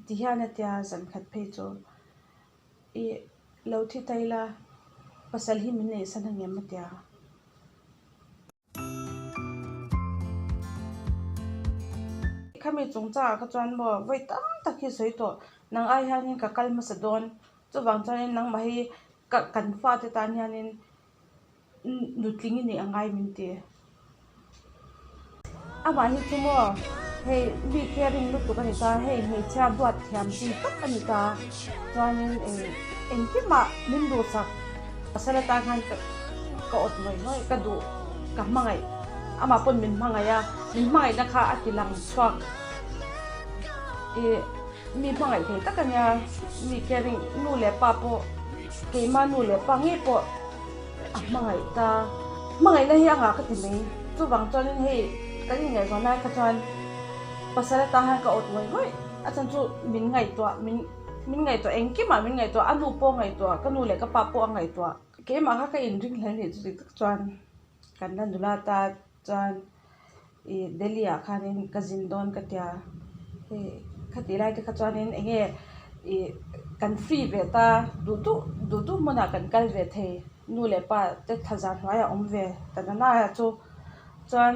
Ti hian a tia zan khat phei chu i lo thi ta ila pasal hi min neihsan a ngem a tia. Khami chungchangah kha chuan maw vawi tam tak hi sawi tawh nang ai hianin ka kal hmasa dawn chuvang chuanin nangmah hi ka kan fate tan hianin nutling i nih a ngai min ti. Amah hi chu maw hei mi caring lutuk a ni ta hei hmeichhia duat thiam chi tak a ni ta chuanin eng engkimah min duhsak pasal atan khan ka ka awt ngawih ngawih ka duh ka hmangaih amah pawn min hmangaih a min hmangaihna kha a ti lang chhuak ih mi hmangaih thei tak a nia mi caring nu leh pa pawh keimah nu leh pa ngei pawh. A hmangaih ta. Hmangaihna hi a ngah ka ti mai. Chuvang chuanin hei kan inngaihzawn lai kha chuan pasal atan hian ka awt ngawih ngawih. A chhan chu min ngaihtuah, min min ngaihtuah engkimah min ngaihtuah, a nu pawh a ngaihtuah, ka nu leh ka pa pawh a ngaihtuah. Keimah kha ka inring hle nih chu dik tak chuan kan la nula ta chuan. Ih Delhi ah khanin ka zin dawn ka tia hei khati lai te kha chuanin eng nge ih kan free ve ta duh duh duh duh hmunah kan kal ve thei nu leh pa te thlazar hnuaiah awm ve ta na na chu chuan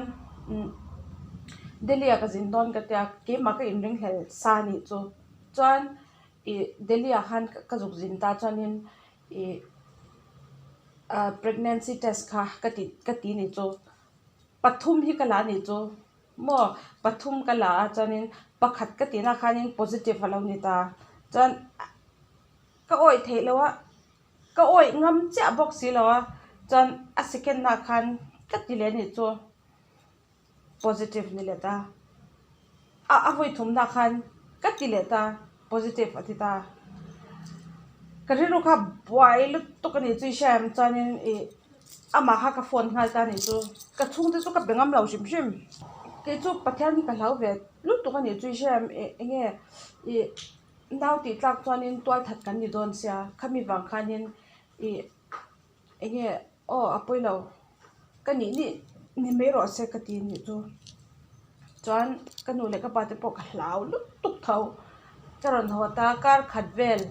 umm Delhi ah ka zin dawn ka tia keimah ka inring hlel sa anih chu chuan ih Delhi ah khan ka zuk zin ta chuanin ih ah pregnancy test kha ka ti ka ti ni chu. Pathum hi ka la a nih chu maw pathum ka la a chuanin pakhat ka tihna khanin positive a lo ni ta chuan ka awih theih loh a ka awih ngam chiah bawk si lo a chuan a second ah khan ka ti leh a nih chu positive ni leh ta a a vawi thumna khan ka ti leh ta positive a ti ta ka rilru kha buai lutuk a ni chu i hria em chuanin ih amah kha ka phone nghal ta a ni chu ka chhungte chu ka be ngam lo hrim hrim kei chu Pathian hi ka hlau ve lutuk a ni chu i hria em ih eng nge ih nau tih tlak chuanin tual that kan ni dawn sia khami vang khanin ih eng nge aw a pawi lo ka nih nih ni mai rawh se ka ti nih chu chuan ka nu leh ka pa te pawh ka hlau lutuk tho ka rawn haw ta kar khat vel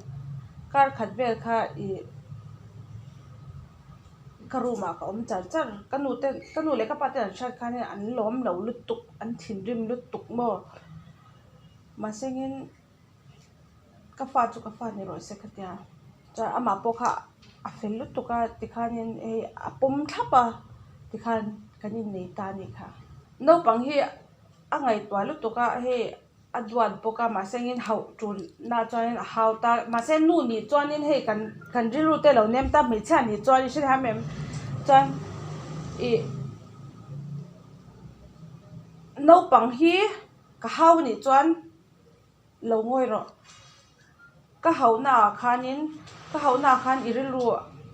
kar khat vel kha ih ka room ah ka awm char char ka nu te ka nu leh ka pa te an hriat khan an lawm lo lutuk an thinrim lutuk maw mahse ngin. Ka fa chu ka fa ni rawh se ka tia chuan amah pawh kha a fel lutuk a tikhanin hei a pawm thlap a tikhan kan innei ta a nih kha. Naupang hi a ngaihtuah lutuk a hei a duat bawk a mahse engin hauh tulna chuanin a hau ta mahse nu nih chuanin hei kan kan rilru te lo nem ta hmeichhia nih chuan i hrethiam em chuan ih naupang hi ka hau anih chuan. Lo ngawi rawh. Ka hauhna ah khanin, ka hauhna ah khan i rilru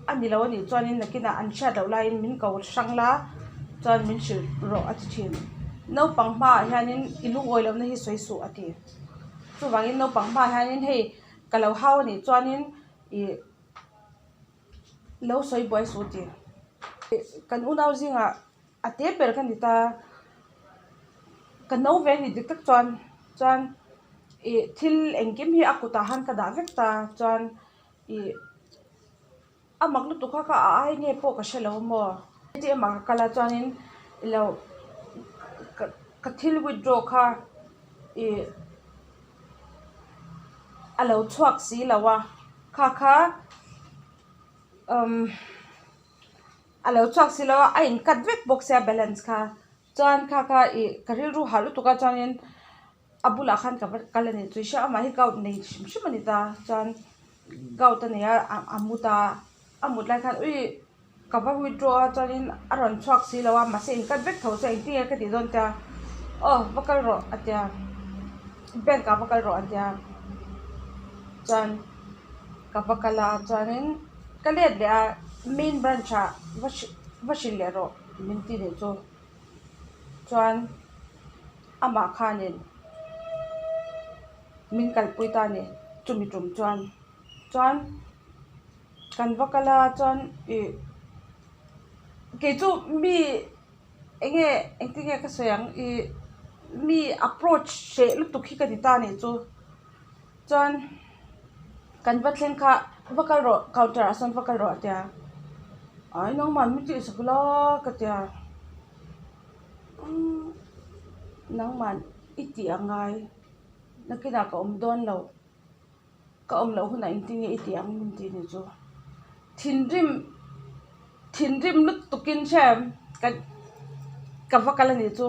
a ni lo a nih chuanin nakinah an hriat loh laiin min ko hrang la chuan min hrilh rawh a ti thin. Naupang hmaah hianin i lungawi lohna hi sawi suh a ti. Chuvangin naupang hmaah hianin hei ka lo hau a nih chuanin ih lo sawi buai suh a ti. Kan unau zingah a te ber ka ni ta. Ka no ve a ni dik tak chuan chuan ih thil engkim hi a kutah han ka dah vek ta chuan ih a mak lutuk kha kha a ai nge pawh ka hre lo maw A_T_M ah ka kal a chuanin ilo ka ka thil withdraw kha ih a lo chhuak si lo a kha kha umm. A lo chhuak si lo a, a in cut vek bawk sia balance kha chuan kha kha ih ka rilru harh lutuk a chuanin a bulah khan ka va kal a ni chu hriat amah hi gout nei hrim hrim a ni ta chuan gout a nei a a mut a a mut lai khan ui ka va withdraw a chuanin a rawn chhuak si lo a mahse in cut vek tho se engtin nge ka tih dawn tia aw va kal rawh a tia bank ah va kal rawh a tia chuan ka va kal a chuanin. Ka let leh a, main branch ah va hrilh va hrilh leh rawh min ti leh chu. Chuan amah khanin min kalpui ta a ni chumi tum chuan. Chuan kan va kal a chuan ih kei chu mi eng nge engtin nge ka sawi ang ih mi approach hreh lutuk hi ka ti ta a nih chu. Chuan kan va thleng kha va kal rawh counter ah sawn va kal rawh a tia. Ai nangmah min tihsak la ka tia. Umm nangmah i tih a ngai nakinah ka awm dawn lo. Ka awm loh hunah engtin nge i tih ang min tih ni chu. Thinrim thinrim lutukin hrem ka ka va kal a nih chu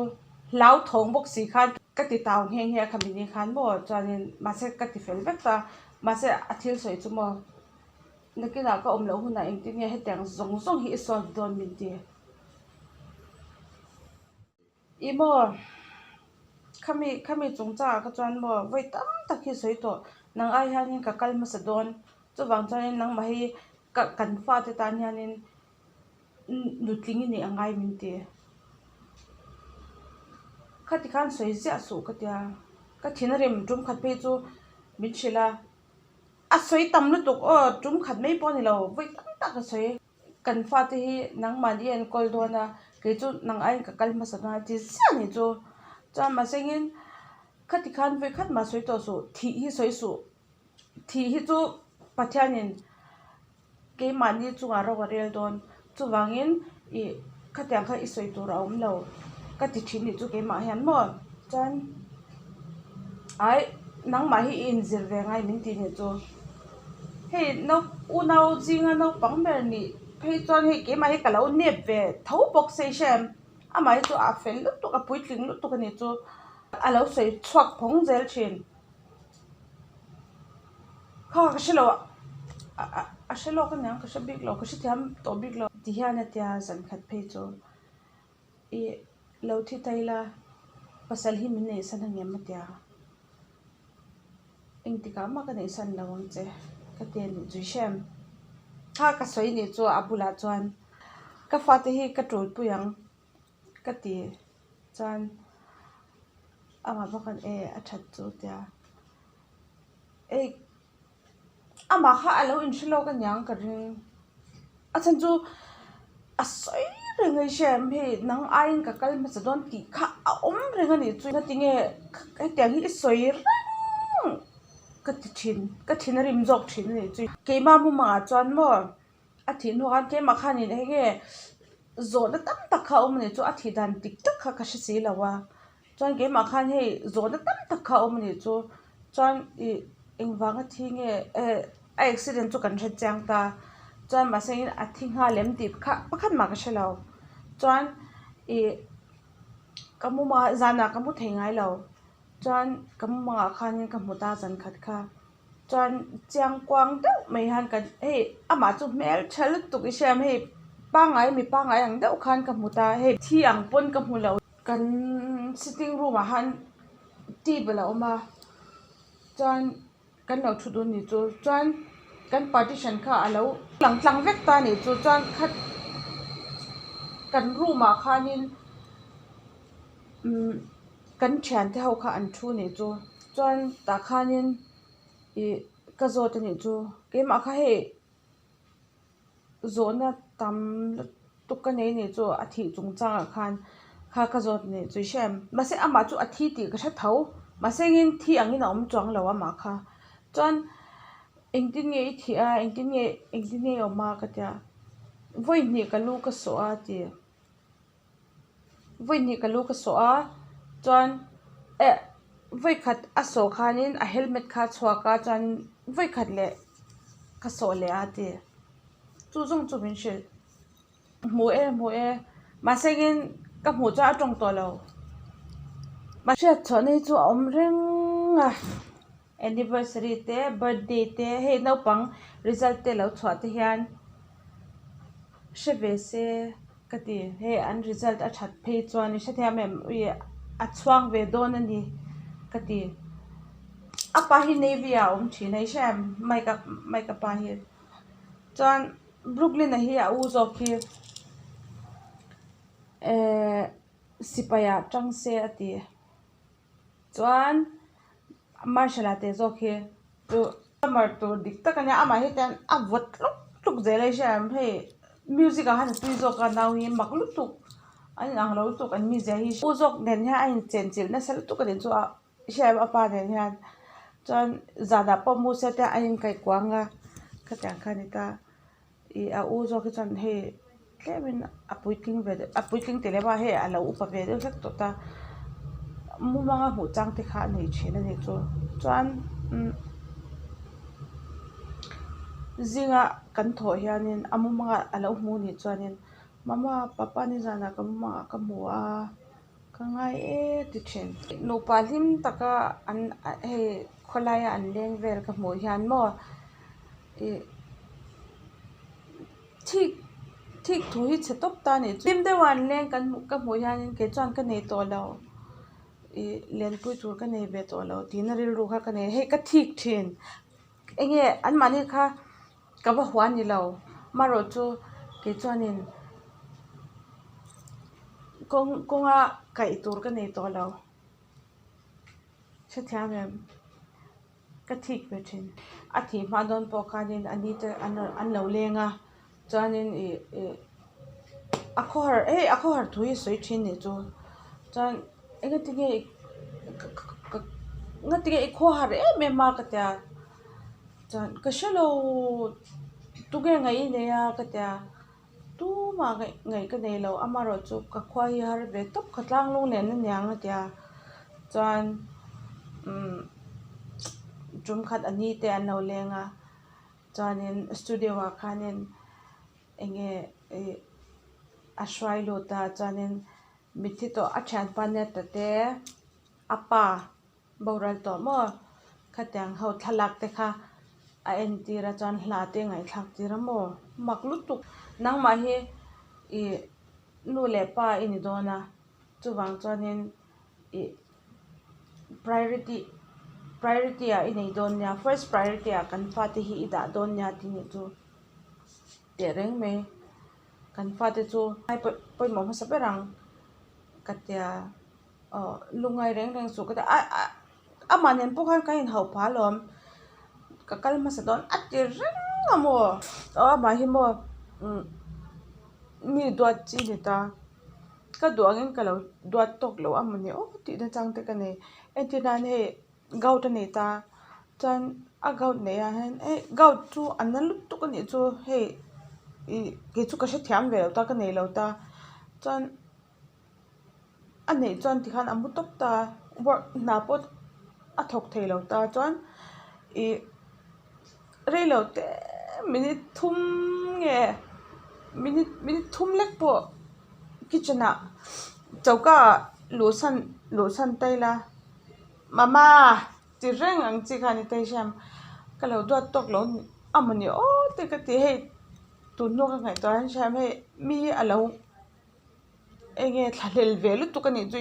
hlauthawng bawk si khan ka ti tau nghe nghe a khami ni khan maw chuanin mahse ka ti fel vek ta mahse a thil sawi chu maw nakinah ka awm loh hunah engtin nge hetiang zawng zawng hi i solve dawn min ti. I maw? Khami khami chungchangah kha chuan maw vawi tam tak hi sawi tawh. Nang ai hianin ka kal hmasa dawn. Chuvang chuanin nangmah hi ka kan fate tan hianin nutling i nih a ngai min ti. Khati khan sawi ziah suh ka tia. Ka thin a rim tum khat phei chu min hrilh a. A sawi tam lutuk aw tum khat mai pawh a ni lo vawi tam tak a sawi. Kan fate hi nangmahni a enkawl dawn a, kei chu nang aiin ka kal hmasa dawn a ti ziah ni chu. Chuan mahsengin khati khan vawi khat mah sawi tawh suh, thih hi sawi suh. Thih hi chu Pathianin keimahni chungah ro a rel dawn. Chuvangin ih khatiang kha i sawi tur a awm lo ka ti thin nih chu keimah hian maw. Chuan ai nangmah hi i inzir ve ngai min ti nih chu. Hei nau unau zinga naupang ber nih phei chuan hei keimah hi ka lo nep ve tho bawk se hrem amah hi chu a fel lutuk a puitling lutuk a nih chu a lo sawi chhuak phawng zel thin kha ka hre lo a a hre lawk aniang ka hre bik lo ka hrethiam tawh bik lo ti hian a tia zan khat phei chu ih lo thi ta ila pasal hi min neih san angem a tia. Engtikah mah ka neih san lo ang che ka ti a nih chu hrem. Kha ka sawi nih chu a bulah chuan ka fate hi ka tulpui ang ka ti chuan amah bawk an e a that chu tia ei amah kha a lo inhre lawk aniang ka ring a chhan chu a sawi reng a hrem hei nang aiin ka kal hmasa dawn tih kha a awm reng a nih chu ngatinge hetiang hi i sawi reng ka ti thin ka thin a rim zawk thin a nih chu keimah hmumah chuan maw a thih hnuah khan keimah khanin eng nge zawhna tam tak kha a awm a nih chu a thih dan dik tak kha ka hre si lo a. Chuan keimah khan hei zawhna tam tak kha a awm a nih chu chuan ih engvanga thi nge eh a accident chu kan hre chiang ta chuan mahse in a thi nghal em tih kha pakhat mah ka hre lo chuan ih ka muma zanah ka mu thei ngai lo chuan ka mumangah khanin ka hmu ta zan khat kha chuan chiang kuang deuh mai hian kan hei amah chu hmeltha lutuk i hria em hei pangngai mi pangngai ang deuh khan ka hmu ta hei thi ang pawn ka hmu lo. Kan sitting room ah han table a awm a chuan kan lo thu dun nih chu chuan kan partition kha a lo lang tlang vek ta nih chu chuan khat kan room ah khanin umm kan thiante ho kha an thu nih chu chuan tah khanin ih ka zawt a nih chu keimah kha hei. Zawhna tam lutuk ka nei nih chu a thih chungchangah khan kha ka zawt nih chu i hre em mahse amah chu a thi tih ka hre tho mahse engin thi angin a awm chuang lo amah kha chuan engtin nge i thih a engtin nge engtin nge i awm a ka tia vawi hnih ka lu ka sawh a ti. Vawi hnih ka lu ka sawh a chuan eh vawi khat a sawh khanin a helmet kha a chhuak a chuan vawi khat leh ka sawh leh a ti chu zawng chu min hrilh hmu e hmu e mahse engin ka hmuh chuan a tawng tawh lo hriat chhuah na hi chu a awm reng a anniversary te birthday te hei naupang result te lo chhuah te hian hre ve se. Ka ti, hei an result a that phei chuan i hrethiam em ui a chhuang ve dawn a ni ka ti. A pa hi Navy ah a awm thin a i hre em Mike a Mike a pa hi. Chuan Brooklyn a hi a u zawk hi ehh sipai ah tang se a ti. Chuan Marshal a te zawk hi chu summer tur dik tak a nia amah hi chuan a vawt tluk tluk zel a i hria em hei music ah khan a tui zawk a nau hi mak lutuk an inang lo lutuk an mizia hi u zawk nen hian a inchen chilh nasa lutuk a nih chu a i hria em a pa nen hian. Chuan zanah pawh mu se te a inkaih kuang a, khatiang kha a ni ta. Ih a u zawk hi chuan hei tlemin a puitling ve deuh a puitling tih leh pawh hei a lo upa ve deuh hlek tawh ta. Mumanga hmuh chang te kha a nei thin a nih chu. Chuan umm zinga kan thawh hianin a mumanga a lo hmu nih chuanin mama papa nizanah ka mumangah ka hmu a ka ngai e ti thin. Nupa hlim taka an hei khawlaia an leng vel ka hmuh hian maw ih thik thik thu hi chhe tawp ta a nih chu. Hlim deuha an leng kan hmuh ka hmuh hianin kei chuan ka nei tawh lo ih lenpui tur ka nei ve tawh lo tihna rilru kha ka nei a hei ka thik thin eng nge anmahni kha ka va hua ni lo marawh chu kei chuanin kawng kawnga kaih tur ka nei tawh lo hrethiam em. Ka thik ve thin. A thih hma dawn pawh khanin a ni te an rawn an lo leng a, chuanin ih ih a khawhar hei a khawhar thu hi sawi thin nih chu. Chuan engati nge ka ngati nge i khawhar em em a ka tia, chuan ka hre lo tunge ngaih i nei a ka tia, tumah ngaih ngaih ka nei lo amaherawhchu ka khua hi har ve tawp ka tlang lung nen aniang a tia chuan umm tum khat a ni te an lo leng a chuanin studio ah khanin eng nge ih a hruai lut a chuanin mitthi tawh a thianpa neta te a pa. Boral tawh maw? Khatiang ho thlalak te kha a entir a chuan hla te ngaihthlak tir a maw? Mak lutuk. Nangmah hi i nu leh pa i ni dawn a, chuvang chuanin i priority priority ah i nei dawn nia, first priority ah kan fate hi i dah dawn nia tih nih chu teh reng mai. Kan fate chu pawimawh hmasa ber ang ka tia. Aw lungngai reng reng suh ka ti a a amah nen pawh khan ka inhauh phah alawm ka kal hmasa dawn a ti reng a maw aw amah hi maw umm mi duat chi a ni ta ka duh angin ka lo duat tawk lo a mawni aw tih na chang te ka nei entir nan hei gout a nei ta chuan a gout neih ah hian hei gout chu a na lutuk a nih chu hei ih kei chu ka hrethiam ve lo ta ka nei lo ta chuan. A neih chuan tikhan a mu tawp ta a, work hna pawh a thawk thei lo ta chuan ih rei lo te minute thum nge minute minute thum lek pawh kitchen ah choka ah luhsan luhsan ta ila mama ti reng ang chi kha a ni ta hriam ka lo duat tawk lo a mawni aw te ka ti hei tun hnu ka ngaihtuah hian hriam hei mi hi a lo. Enge thlahlel ve lutuk a nih chu.